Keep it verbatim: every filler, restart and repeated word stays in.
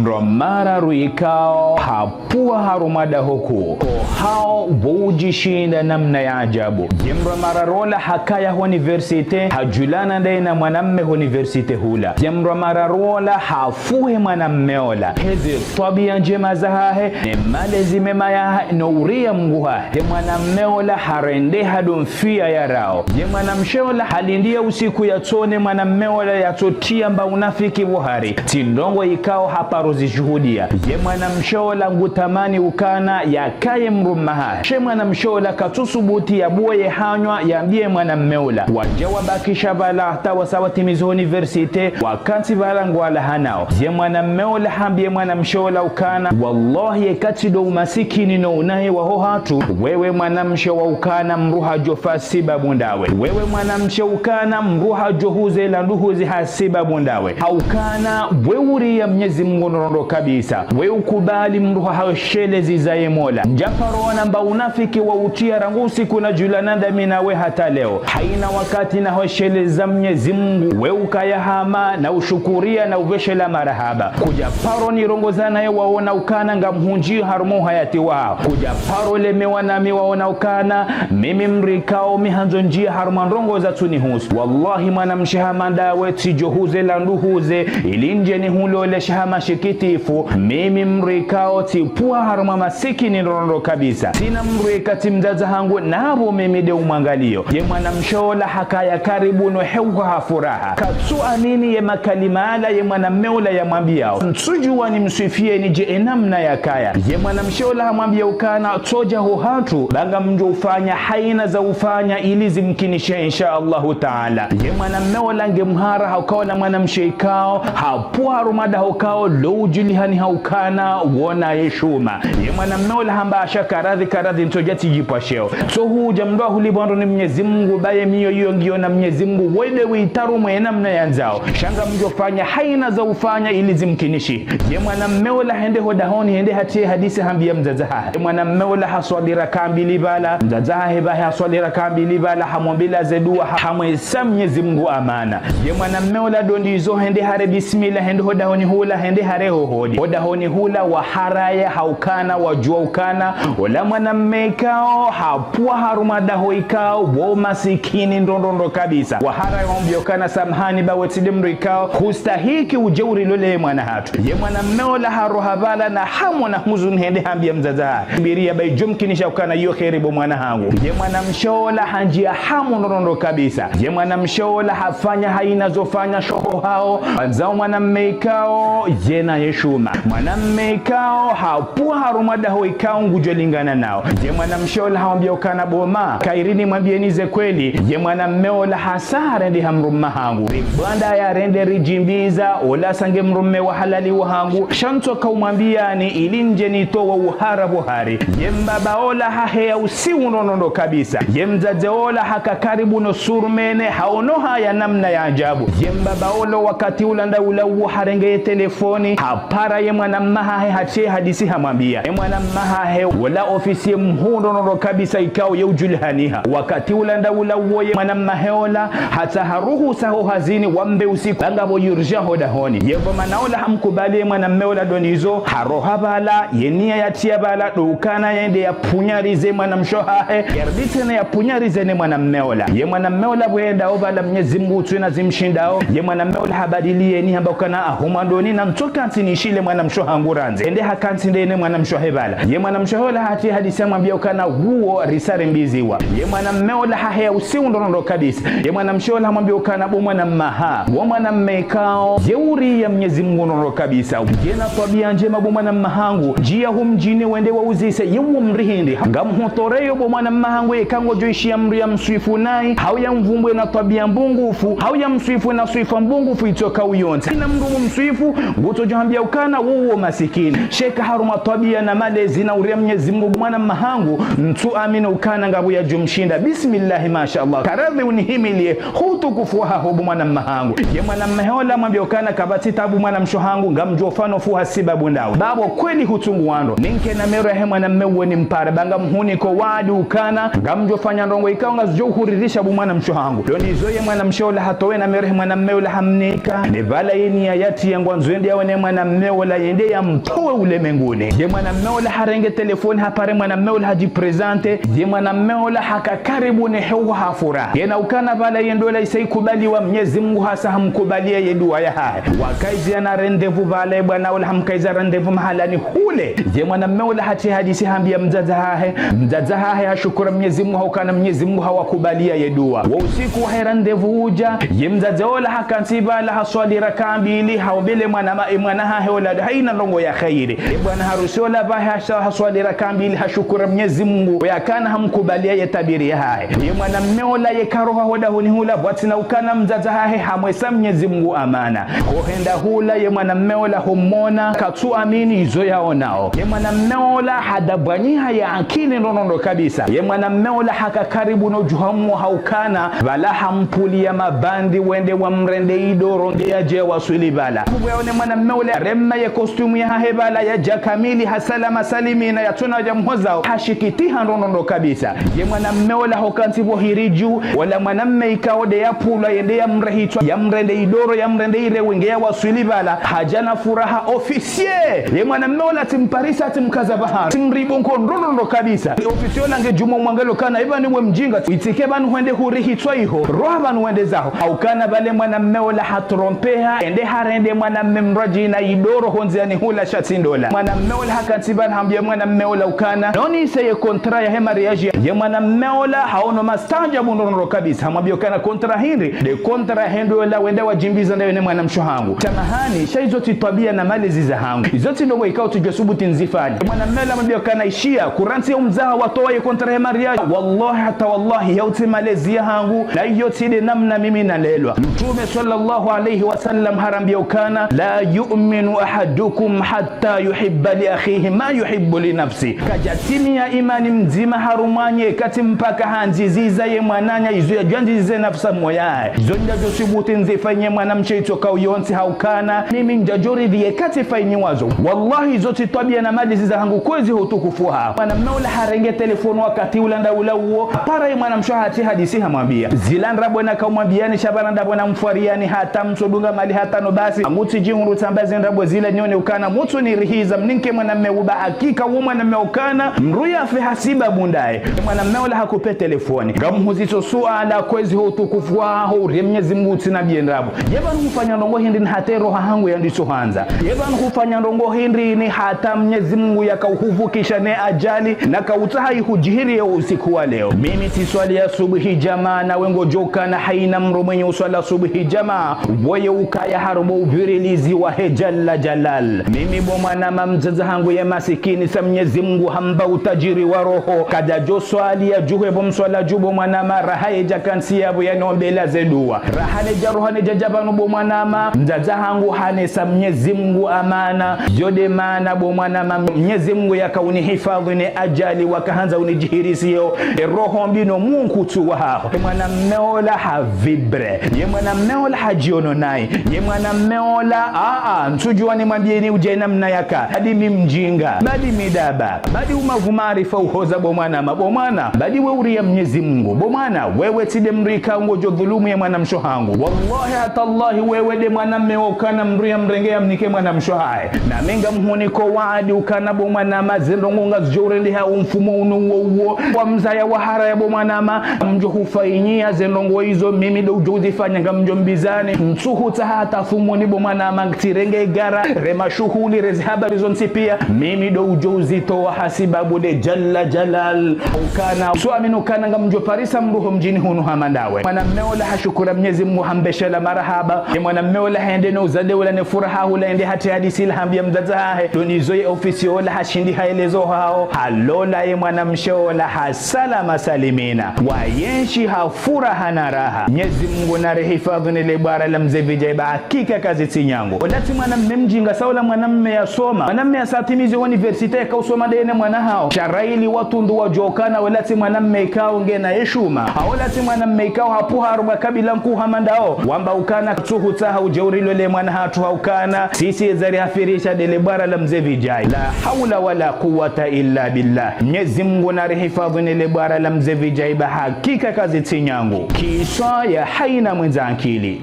Mdru mararu ikao hapvua harumwa daho kuu, hao pvo udjishinda namna ya ajabu. Ye mdru mararu ola hakaya ho université, hadjulana ndaye na mwanamme ho université hula. Ye mdru mararu ola hafuhe mwanamme ola. Heze twabia ndjema zahahe, ne malezi mema yahahe, no uria Mngu hahe. Ye mwanamme ola harendeha ndo mfia yarao. Ye mwanamshe ola halindia usiku yatsone mwanamme ola yatsotia mba unafiki pvo hari. Tsi ndrongo ikao haparo zishuhudia. Ye mwanamshe ola ngutamani ukana yakaye mdrumme hahe. She mwanamshe ola katsusubuti yabuwe ye hanywa yambie mwanamme ola. Wadja wabakisha pvala hata wasa watimizi université, wakantsi pvala ngwalahanao. Ye mwanamme ola hambie mwanamshe ola ukana, wallahi, eka tsi ndo umasikini no unahe waho hatru, wewe mwanamshe wa ukana mdru hadjofa sibabu ndawe. Wewe mwanamshe ukana mdru hadjohuze la nduhuze ha sibabu ndawe. Ha ukana we uria Mnyezi Mngu ndrondro kabisa. We ukubali mdru hahoshelezi zaye Mola. Ndjaparo ona mba unafiki wa utia rangu usiku nadjulana ndami nawe hata leo. Haina wakati nahosheleza Mnyezi Mngu, we ukaya hama na ushukuria na uveshela marahaba. Kudjaparo nirongoza naye waona ukana ngamhundji harumwa uhayati wao. Kudjaparo lemewa nami waona ukana mimi mdru ikao mi handzo ndjia harumwa ndrongo zatsunihusu. Wallahi, mwanamshe hama ndawe tsidjohuze la nduhuze ili ndje nihulole sha ha mashikitifu. Mimi mdru ikao tsipvua harumwa masikini ndrondro kabisa. Tsina mdru eka tsi mdzadze hangu, napvo mimi nde umwangalio. Ye mwanamshe ola hakaya karibu no heuha ha furaha. Katsuamini ye makalima yala ye mwanamme ola yamwambiao. Ntsudjua nimswifie ni dje enamna yakaya. Ye mwanamshe ola hamwambia ukana, tsodja ho hatru, ba ngamdjo ufanya haina za ufanya ili zimkinishe, insha Allahu Taala. Ye mwanamme ola nge mhara ha ukaona mwanamshe ikao hapvua harumwa daho kao lo udjulihani ha ukana wo naye shuma. Ye mwanamme ola hamba, asha karadhi, karadhi, ntsodja tsidjipvasheo. Tso hudja mdru ahulipvwa ndro ni Mnyezi Mngu, ba ye miyo iyo ngiyo na Mnyezi Mngu, wende witaru mwe namna yandzao. Sha ngamdjo fanya haina za ufanya ili zimkinishi. Ye mwanamme ola hende ho dahoni, hende hatie hadisi hambia mdzadze hahe. Ye mwanamme ola haswali rakaa mbili pvala, mdzadze hahe pvahe haswali rakaa mbili pvala, hamwombela ze dua, ha-, hamwesa Mnyezi Mngu amana. Ye mwanamme ola ndo ndizo hende hare bismillah, hende ho dahoni hula, hende hare ho hodi. Ho dahoni hula waharaya ha ukana, wadjua ukana ola mwanamme ikao hapvua harumwa daho ikao wo masikini ndrondro kabisa. Waharaya wamwambia ukana, samahani, ba we tsi nde mdru ikao hustahiki udje urilole mwana hatru. Ye mwanamme ola haroha pvala na hamu na huzuni hende hambia mdzadze hahe. Biria ba idjo mkinisha ukana iyo kheri bo mwana hangu. Ye mwanamshe ola handjia hamu ndrondro kabisa. Ye mwanamshe ola hafanya haina zo fanya sha ho hao, wandzao mwanamme ikao ye naye shuma. Mwanamme ikao hapvua harumwa daho ikao ngudjo lingana nao. Ye mwanamshe ola hamwambia ukana, bo ma, kairi nimwambieni ze kweli. Ye mwanamme ola hasa harende ha mdrumme hangu. Ribwanda yarende ridjimbiza, ola sa nge mdrumme wa halali wahangu. Sha ntsoka umwambiani ili ndje nitowa uhara pvo hari. Ye mbaba ola haheya usiu ndrondro kabisa. Ye mdzadze ola haka karibu no surumene, haono haya namna ya ajabu. Ye mbaba ola wakati ula nda ula uwo harenge ye telefoni, hapara ye mwanamme hahe hatie hadisi hamwambia. Ye mwanamme hahe ola ofisiye mhuu ndrondro kabisa ikao ye udjulihaniha. Wakati ula nda ula uwo ye mwanamme hahe ola hatsaha ruhusa ho hazini wambe usiku, ba ngapvo urgent ho dahoni. Ye pvo mana ola hamkubali ye mwanamme ola ndo ndizo, haroha pvala, ye nia yatia pvala, ndo ukana yende ya pvunyarize mwanamshe hahe, yarudi tsena ya pvunyarize ne mwanamme ola. Ye mwanamme ola pvo yenda opvala Mnyezi Mngu utsina zimshindao. Ye mwanamme ola habadili ye nia hamba ukana, ahu mwandoni na ntsoka ntsi nishile mwanamshe hangu randzi. Ende hakantsi ndaye ne mwanamshe hahe pvala. Ye mwanamshe ola hatie hadisi hamwambia ukana, uwo risa rimbiziwa. Ye mwanamme ola haheya usiu ndrondro kabisa. Ye mwanamshe ola hamwambia ukana, bo mwanamme ha, wo mwanamme ikao ye uria Mnyezi Mngu ndrondro kabisa. Ye na twabia ndjema bo mwanamme hangu. Ndjia hu mdjini wende wauzise, ye uwo mdru hindri. Ngamhutoreyo bo mwanamme hangu, eka ngodjo ishia mdru ya mswifu nayi, hau ya mvumbwe na twabia mbungufu, hau ya mswifu na swifa mbungufu itsoka uyontsi. Ina mdru mswifu, ngutsodjo hambia ukana uwo masikini. Sha eka harumwa twabia na malezi na uria Mnyezi Mngu bo mwanamme hangu, ntsu amini ukana ngapvo yadjo mshinda. Bismillahi, masha Allah. Karadhi unihimilie hu utukufu wahaho bo mwanamme hangu. Ye mwanamme ola hamwambia ukana, kapvatsi tabu mwanamshe hangu, ngamdjo fanya ufuha sibabu ndawe. Ba pvo kweli hutsungu wandro. Ninke namero yahe mwanamme uwo nimpare, ba ngamhuniko waadi ukana ngamdjo fanya ndrongo ikao ngazidjo uhuririsha bo mwanamshe hangu. Ndo ndizo ye mwanamshe ola hatowe namero yahe mwanamme ola hamnika. Ne pvala ye nia yatia ngwandzo yende yaone mwa- Mwanamme ola yende yamtowe ulemenguni. Ye mwanamme ola harenge telefoni, hapare mwanamme ola hajiprezante. Ye mwanamme ola haka karibu ne heuha ha furaha. Yena ukana pvala ye ndola isa ikubaliwa, Mnyezi Mungu hasa hamkubalia ye dua yahahe. Wakaiziana rendez-vous pvala, ye bwana ola hamkaiza rendez-vous mahalani hule. Ye mwanamme ola hatsi hadisi hambiya mdzadze hahe. Mdzadze hahe hashukuru Mnyezi Mungu ha ukana Mnyezi Mungu hawakubalia ye dua. Wo usiku wahe rendez-vous uja, ye mdzadze ola hakantsi pvala haswali rakaa mbili, haombele mwana ma-, e mwana hahe ola haina ndrongo ya kheri. E bwana harusi ola pvahe hasha-, haswali rakaa mbili, hashukuru Mnyezi Mungu, ya ukana hamkubalia ye tabiri yahahe. Ye mwanamme ola yeka roha ho dahoni hula, pvwatsina ukana mdzadze hahe hamwesa Mnyezi Mungu amana. Kohenda hula ye mwanamme ola homona, katsu amini izo yaonao. Ye mwanamme ola hadabwanyiha ye akili ndrondrondro kabisa. Ye mwanamme ola haka karibu no juhamu ha ukana, pvala hampvulia mabandi wende wamrende idoro nge yaje waswili pvala. Kubwa yaone mwanamme ola harema ye costume yahahe pvala yaja kamili ha salama salimina yatsuna ja mhozao. Hashikitiha ndrondrondro kabisa. Ye mwanamme ola hokantsi pvo hiri ju, ola mwanamme ikao nde yapvulwa yende yamrehitswa, yamrende idoro, yamrende irewe nge yawaswili pvala, haja na furaha officier. Ye mwanamme ola tsimparisa, tsimkaza pvahanu, tsimribu nko ndrondrondro kabisa. Officier ola nge jumwa mwangalo kana, eba ni we mjinga, itsike pvanu hwende hurihitswa iho, roha pvanu wende zaho. Ha ukana pvale mwanamme ola hatrompeha, ende harende mwanamme mrwaji na idoro hondziani hula sha tsi ndola. Mwanamme ola hakantsi pvala hambiya mwanamme ola ukana, nonise ye contrat yahe mariage. Ye mwanamme ola haono mastaajabu ndrondrondro kabisa. Hamwambiya ukana contrat hindri, nde contrat yahe ndola wenda wajimbiza ndayo ne mwanamshe hangu. Samahani, sha izo tsi twabia na malezi zahangu. Izo tsi ndrongo ikao tsidjo subuti nzifanye. Mwanamme ola hamwambiya ukana ishiya, kurantsi ya umzaha watowa ye contrat yahe mariage. Wallahi hata wallahi, yautsi malezi yahangu, na iyo tsi nde namna mimi nalelwa. Mtrume swallallahu alayhi wa sallam harambiya ukana, لا يؤمن أحدكم حتى يحب لأخيه ما يحب لنفسه. Kaja timiya imani mdzima harumwa nyi, katsi mpaka handziziza ye mwananya izo yajwandzizize nafsi moyahe. Izo ndjadjo subuti nzifanye mwanamshe itsoka uyontsi ha ukana, mimi ndjadjo ridhi ye katsi fanyiwa zo. Wallahi, izo tsi twabia na malezi zahangu kwezi ho utukufu waho. Mwanamme ola harenge telefoni wakati ula nda ula uwo, hapara ye mwanamshe hatsi hadisi hamwambiya. Zila ndrabo naka umwambiyani sha pvala ndrabo namfwariani hata mtsodunga mali hata no basi. Hangu tsi jihundru tsamba ze ndrabo zila nyone ukana mutsu nirihiza mninke mwanamme uba hakika wo mwanamme ukana, mdru yafe hasibabu ndaye. Mwanamme ola hakupe telefoni. Ngamhuzitso suala kwezi ho utukufu waho, uri Mnyezi Mungu utsina bie ndrabo. Ye pvanu hufanya ndrongo hindri ni hata roha hangu yanditso handza. Ye pvanu hufanya ndrongo hindri ni hata Mnyezi Mungu yaka uhuvukisha ne ajali, naka utsaha ihujihiri ye usiku wa leo. Mimi tsiswali ya subuhi jamaa, na we ngodjo ukana haina mdru mwenye uswala subuhi jamaa, woye ukaya harumwa uvirilizi wahe Jalla Jalal. Mimi bo mwanama mdzadze hangu ye masikini sa Mnyezi Mungu hamba utajiri wa roho. Kadjadjo swali ya juhe bo mswala ju bo mwanama raha ye jakantsi yapvo yaniombela ze dua. Raha ne ja roha ne ja ja pvanu bo mwanama, mdzadze hangu hanesa Mnyezi Mungu amana. Yo nde maana bo mwanama Mnyezi Mungu yaka unihifadhi ne ajali waka handza unijihirisiyo. E roho mbi no munkutsu wahaho. Ye mwanamme ola ha vibre. Ye mwanamme ola hajiono nayi. Ye mwanamme ola, aa, ntsudjuwa nimwambiyeni udje namna yaka. Badi mi mjinga. Badi mi daba. Badi umavu maarifa uhoza bo mwanama. Bo mwana. Badi we uriya Mnyezi Mungu. Bo mwana, wewe tsi nde mdru ikao ngodjo dhulumu ye mwanamshe hangu. Wallahi hatallahi wewe nde mwanamme ukana mdru yamrenge yamnike mwanamshe hahe. Nami ngamhuniko waadi ukana bo mwanama ze ndrongo ngazidjo urendeha umfumo unu uwo uwo. Wa mzaya wa haraya bo mwanama, ngamdjo hufanyiya ze ndrongo izo, mimi ndo udjo uzifanya ngamdjo mbizani. Ntsuhu tsaha hata fumoni bo mwanama, ntsirenge igara, re mashuhuli, re ze habari zontsi piya. Mimi ndo udjo uzitowa hasibabu nde Jalla Jalal. Ukana, so aminu ukana ngamdjo parisa mdru ho mdjini hunu hama ndawe. Mwanamme ola hashukuru Mnyezi Mungu hambeshelea marahaba. Ye mwanamme ola hende no uzade ula ne furaha hula hende hatsi hadisi la hambiya mdzadze hahe. Ndo nizo ye officier ola hashindi haelezo haho. Halola ye mwanamshe ola ha salama salimina. Wayenshi ha furaha na raha. Mnyezi Mungu narihifadhi ne le bwara la mze Vijay ba hakika kazitsi nyangu. Ola tsi mwanamme mjinga sa ola mwanamme yasoma. Mwanamme yasatimizi université yaka usoma nde ne mwana haho. Sha raili watundu wadjo ukana ola tsi mwanamme ikao ngena ye shuma. Ha ola tsi mwanamme ikao hapvuha harumwa kabila nkuu hama ndawo. Wamba ukana tsuhu tsaha udje urilole mwana hatru ha ukana. Sisi ezari hafirisha nde le bwara la mze Vijay. La hawla wala quwwata illa billah. Mnyezi Mungu narihifadhi ne le bwara la mze Vijay ba hakika kazitsi nyangu. Kiswa ya haina mwendza ankili.